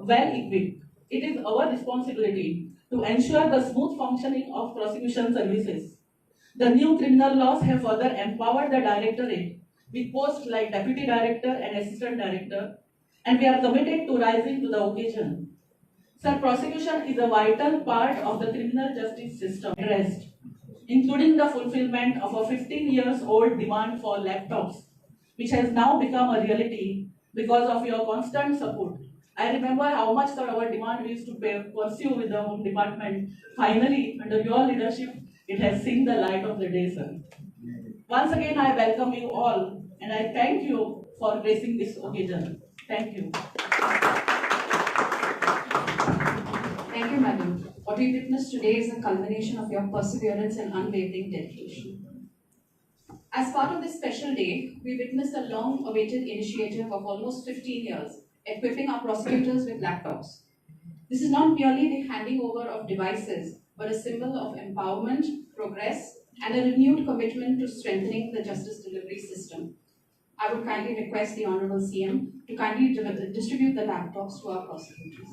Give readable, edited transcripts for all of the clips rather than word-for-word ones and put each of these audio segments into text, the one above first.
well equipped. It is our responsibility to ensure the smooth functioning of prosecution services. The new criminal laws have further empowered the Directorate with posts like Deputy Director and Assistant Director, and we are committed to rising to the occasion. Sir, prosecution is a vital part of the criminal justice system addressed, including the fulfillment of a 15 years old demand for laptops, which has now become a reality because of your constant support. I remember how much, sir, our demand we used to pursue with the Home Department. Finally, under your leadership, it has seen the light of the day, sir. Once again, I welcome you all and I thank you for gracing this occasion. Thank you. Thank you, madam. What we witnessed today is a culmination of your perseverance and unwavering dedication. As part of this special day, we witnessed a long-awaited initiative of almost 15 years, equipping our prosecutors with laptops. This is not merely the handing over of devices, but a symbol of empowerment, progress, and a renewed commitment to strengthening the justice delivery system. I would kindly request the Honorable CM to kindly distribute the laptops to our prosecutors.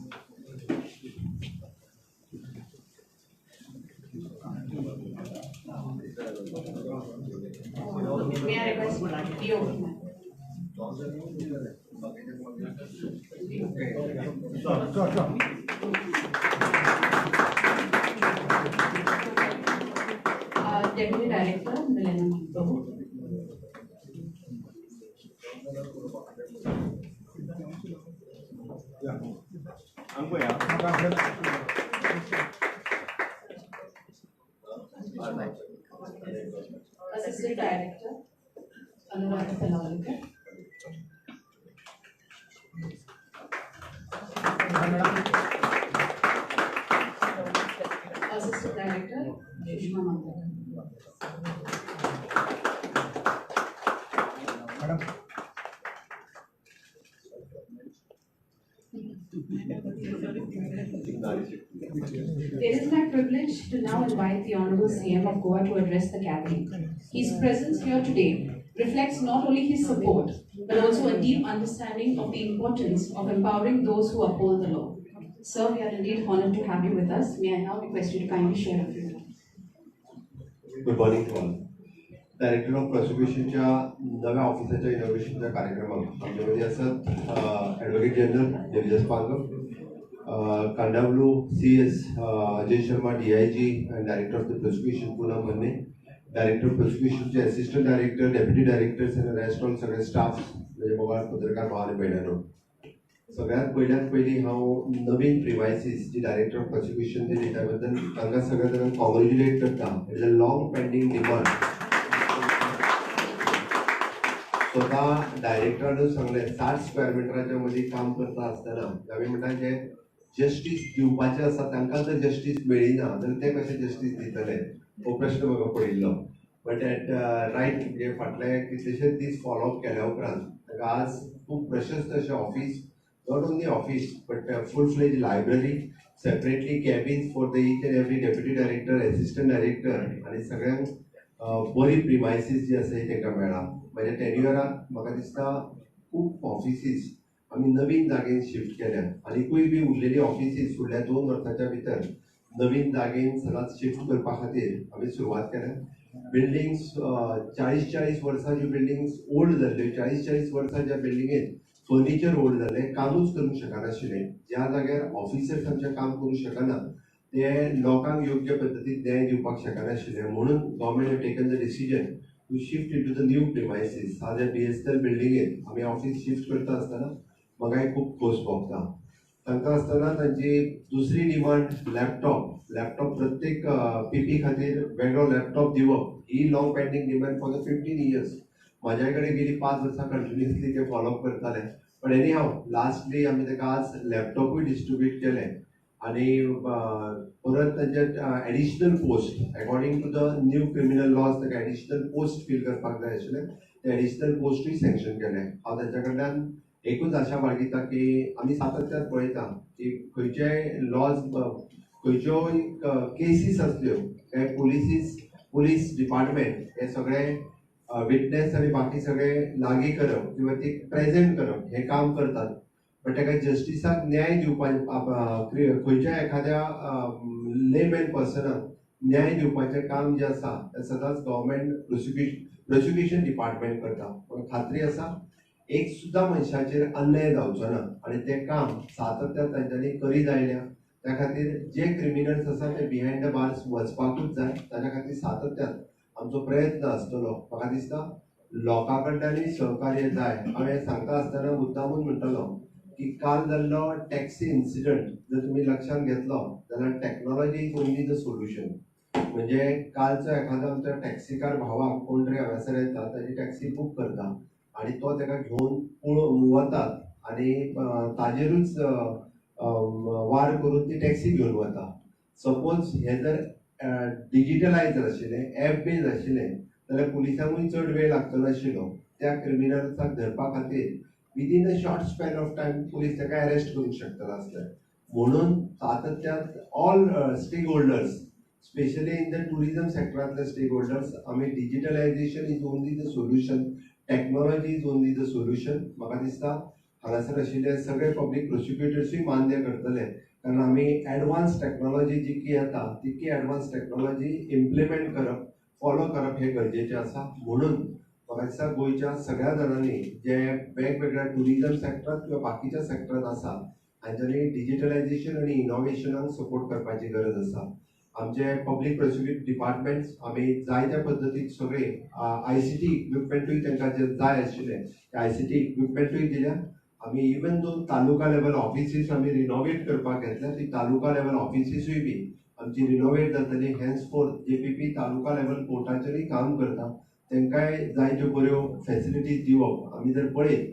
May I request DO? Deputy Director, Milena Prabhu. Assistant Director, Anuradha Talawalkar. Assistant Director, Sushma Mandar. Madam. It is my privilege to now invite the Honorable CM of Goa to address the gathering. His presence here today reflects not only his support, but also a deep understanding of the importance of empowering those who uphold the law. Sir, we are indeed honored to have you with us. May I now request you to kindly share a few words. Good morning to all. Director of Prosecutionच्या नव्या ऑफिसाच्या इनॉग्रेशनच्या कार्यक्रमाक आमचे मदीं आसात advocate general Devidas Pangam, Kandavlu CS Ajay Sharma DIG and director of the prosecution Poonam Manne, director of प्रोसिक्युशनचे assistant director, deputy directors आनी rest all सगळे staff, म्हणजे मोगाळ पत्रकार भाव आनी भयणांनो, सगळ्यात पयल्यात पयलीं हांव नवीन प्रिमायसीस जी डायरेक्टर ऑफ प्रोसिक्युशन दिली त्या बद्दल तांकां सगळ्या जाणांक कॉंग्रेच्युलेट करता. It is a long pending demand. स्वता डायरेक्टरानूच सांगलें 60 स्क्वेअर मिटराच्या मदीं काम करता आसतना आमी म्हणटा जे जस्टीस दिवपाचें आसा तांकां जर जस्टीस मेळ्ळी ना जाल्यार ते कशें जस्टीस दितले हो प्रश्न म्हाका पडिल्लो. बट एट रायट म्हणजे फाटले कितलेशेच दीस फॉलोअप केल्या उपरांत तांकां आज खूब प्रशस्त अशें office, not only office but full fledge library, separately cabins for the each and every deputy director, assistant director आनी सगळ्यांक बरी प्रिमायसीस जी आसा ही तांकां मेळ्ळा. म्हज्या टेन्युअराक म्हाका दिसता खूब ऑफिसीस आमी नवीन जागेन शिफ्ट केल्या आनीकूय बी उरलेली ऑफिसीस फुडल्या 2 वर्सांच्या भितर नवीन जागेन सदांच शिफ्ट करपा खातीर आमी सुरवात केल्या. बिल्डिंग्स 40-40 वर्सां ज्यो बिल्डिंग्स ओल्ड जाल्ल्यो, 40-40 वर्सां ज्या बिल्डिंगेत फर्निचर ओल्ड जालें, कामूच करूंक शकनाशिल्लें, ज्या जाग्यार ऑफिसर्स आमचें काम करूंक शकना ते लोकांक योग्य पद्दतीन न्याय दिवपाक शकनाशिल्लें, म्हणून government have taken the decision to shift into the new premises. आज ह्या BSNL बिल्डिंगेत आमी ऑफिस शिफ्ट करता आसतना म्हाकाय खूब खोस भोगता. तांकां आसतना तांची दुसरी डिमांड लॅपटॉप. लॅपटॉप प्रत्येक पीपी खातीर वेगळो लॅपटॉप दिवप ही long pending demand for the 15 years. म्हाज्या कडेन गेली 5 वर्सां कंटिन्युअसली ते फॉलोअप करताले. पण एनी हाव लास्टली आमी ताका आज लॅपटॉपूय डिस्ट्रिब्यूट केले आनी परत तांचे additional post according to the new criminal laws ताका एडिशनल पोस्ट फील करपाक जाय आशिल्ले, ते एडिशनल पोस्टूय सँक्शन केले. हांव तांच्या कडल्यान एकूच आशा बाळगिता की आमी सातत्यान पळयता की खंयचेय लॉज, खंयच्योय केसीस आसल्यो काय पुलीस डिपार्टमेंट हे सगळे विटनेस आनी बाकी सगळे लागीं करप किंवा ती प्रेजेंट करप हें काम करतात. बट ताका जस्टिसाक न्याय दिवपा खंयच्या एखाद्या लेमॅन पर्सनाक न्याय दिवपाचें काम जें आसा तें सदांच गव्हर्मेंट प्रोसिक्युशन डिपार्टमेंट करता. म्हाका खात्री आसा एक सुद्दां मनशाचेर अन्याय जावचो ना आनी तें काम सातत्यान तांच्यांनी करीत आयल्या. त्या खातीर जे क्रिमिनल्स आसा ते बिहायंड the bars वचपाकूच जाय. ताच्या खातीर सातत्यान आमचो प्रयत्न आसतलो. म्हाका दिसता लोकां कडल्यानूय सहकार्य जाय. हांव हें सांगता आसतना मुद्दामून म्हणटलो की काल जाल्लो टॅक्सी इन्सिडंट जर तुमी लक्षांत घेतलो जाल्यार technology is only the solution. म्हणजे कालचो एखादो आमच्या टॅक्सीकार भावाक कोण तरी हांगासर येता, ताजी टॅक्सी बूक करता आनी तो ताका घेवन पळोवन वतात आनी ताजेरूच वार करून ती टॅक्सी घेवन वता. सपोज हें जर डिजिटलायज आशिल्लें, एप बेज आशिल्लें जाल्यार पुलिसांकूय चड वेळ लागचो नाशिल्लो. त्या क्रिमिनल्साक धरपा खातीर within a short span of time police ताका अरेस्ट करूंक शकतले आसले. म्हणून सातत्यान all stakeholders, specially in the tourism सेक्टरांतले stake holders, आमी digitalisation is only the solution, technology is only the solution. म्हाका दिसता हांगासर आशिल्ले सगळे पब्लीक प्रोसिक्युटर्सूय मान्य करतले, कारण आमी एडवान्स टॅक्नोलॉजी जितकी येता तितकी एडवान्स टॅक्नोलॉजी इम्प्लिमेंट करप, फॉलो करप हें गरजेचें आसा. म्हणून म्हाका दिसता गोंयच्या सगळ्या जाणांनी जे वेगवेगळ्या ट्युरिजम सेक्टरांत किंवा बाकीच्या सेक्टरांत आसा हांच्यांनी डिजिटलायजेशन आनी इनोवेशनाक सपोर्ट करपाची गरज आसा. आमचे पब्लीक प्रोसिक्यूट डिपार्टमेंट्स आमी जायत्या पद्दतीन सगळे ICT इक्विपमेंटूय तांकां जे जाय आशिल्ले ते ICT इक्विपमेंटूय दिल्या. आमी even though taluka level offices आमी रिनोवेट करपाक घेतल्या, ती तालुका लेवल ऑफिसीसूय बी आमची रिनोवेट जातली. Henceforth JPP taluka level कोर्टाचेरूय काम करता, तांकांय जाय त्यो बऱ्यो फॅसिलिटीज दिवप. आमी जर पळयत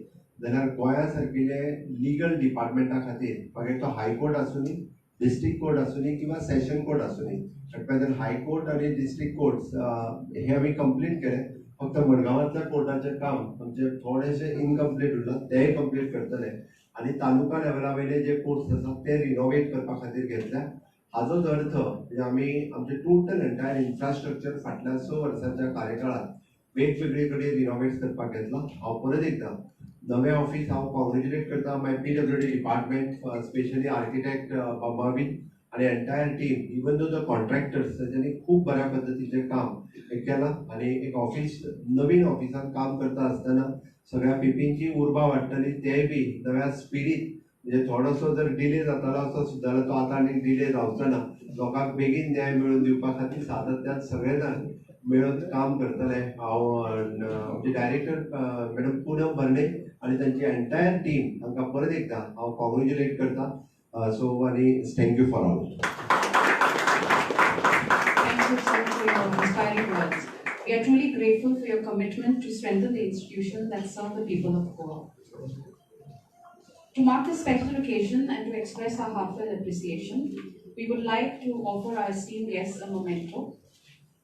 जाल्यार गोंया सारकिले लिगल डिपार्टमेंटा खातीर मागीर तो हायकोर्ट आसूनी, डिस्ट्रिक्ट कोर्ट आसूनी किंवा सेशन कोर्ट आसूनी, एट प्रेझेंट हायकोर्ट आनी डिस्ट्रिक्ट कोर्ट्स हे आमी कंप्लीट केले. फक्त मडगांवांतल्या कोर्टाचें काम आमचें थोडेशें इनकम्प्लीट उरलां, तेंय कंप्लीट करतले. आनी तालुका लेवला वयले जे कोर्ट्स आसा ते रिनोवेट करपा खातीर घेतल्या. हाजोच अर्थ म्हणजे आमी आमचें टोटल एंटायर इन्फ्रास्ट्रक्चर फाटल्या 6 वर्सांच्या कार्यकाळांत वेगवेगळे कडेन रिनोवेट करपाक घेतला. हांव परत एकदां नवें ऑफिस हांव कॉंग्रेच्युलेट करता my PWD department, specially architect बाबावीन आनी entire team, even though the contractors, तांच्यांनी खूब बऱ्या पद्दतीचें काम केलां. आनी एक ऑफिस नवीन ऑफिसान काम करता आसतना सगळ्या पीपींची उर्बा वाडटली, तेय बी नव्या स्पिडीत, म्हणजे थोडोसो जर डिले जातालो असो सुद्दां जाल्यार तो आतां आनी डिले जावचो ना. लोकांक बेगीन न्याय मेळोवन दिवपा खातीर सातत्यान सगळे जाण मेळून काम करतले. हांव आमचे डायरेक्टर मॅडम पूनम भरणे आनी तांची एंटायर टीम तांकां परत एकदां हांव कॉंग्रेच्युलेट करता. सो आनी thank you for all. Thank you sir for your inspiring words. We are truly grateful for your commitment to strengthen the institution that serve the people of Goa. To mark this special occasion and to express our heartfelt appreciation, we would like to offer our esteemed guests a memento.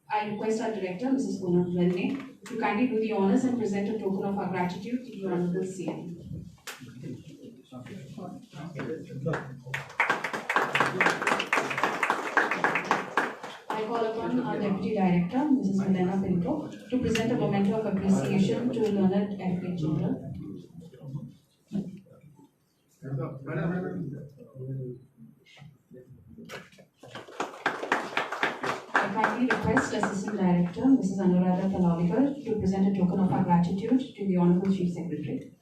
I request our director, Mrs. Poonam Bharne, to kindly do the honors and present a token of our gratitude to the Honorable CM. I call upon our Deputy Director, Mrs. Milena Pinto, to present a memento of appreciation to Learned Advocate General. I kindly request Assistant Director, Mrs. Anuradha Talaulikar, to present a token of our gratitude to the Honorable Chief Secretary.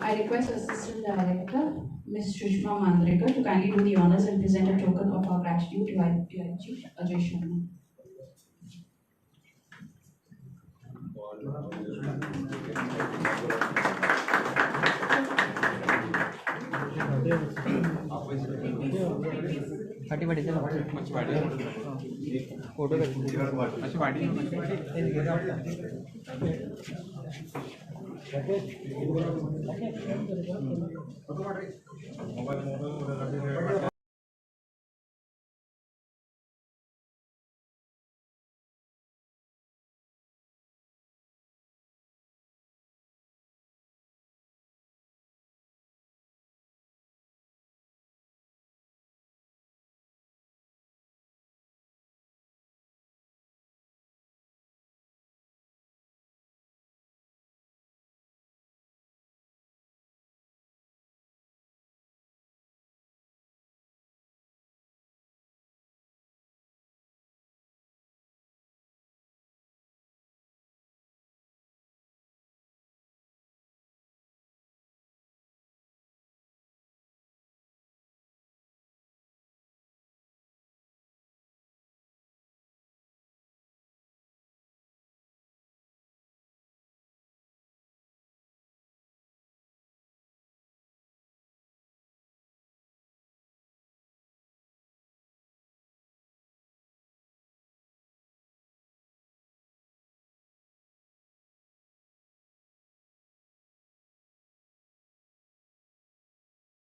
I request Assistant Director, Ms. Shushma Mandrekar, to kindly do the honors and present a token of our gratitude to our Chief Ajay Sharma.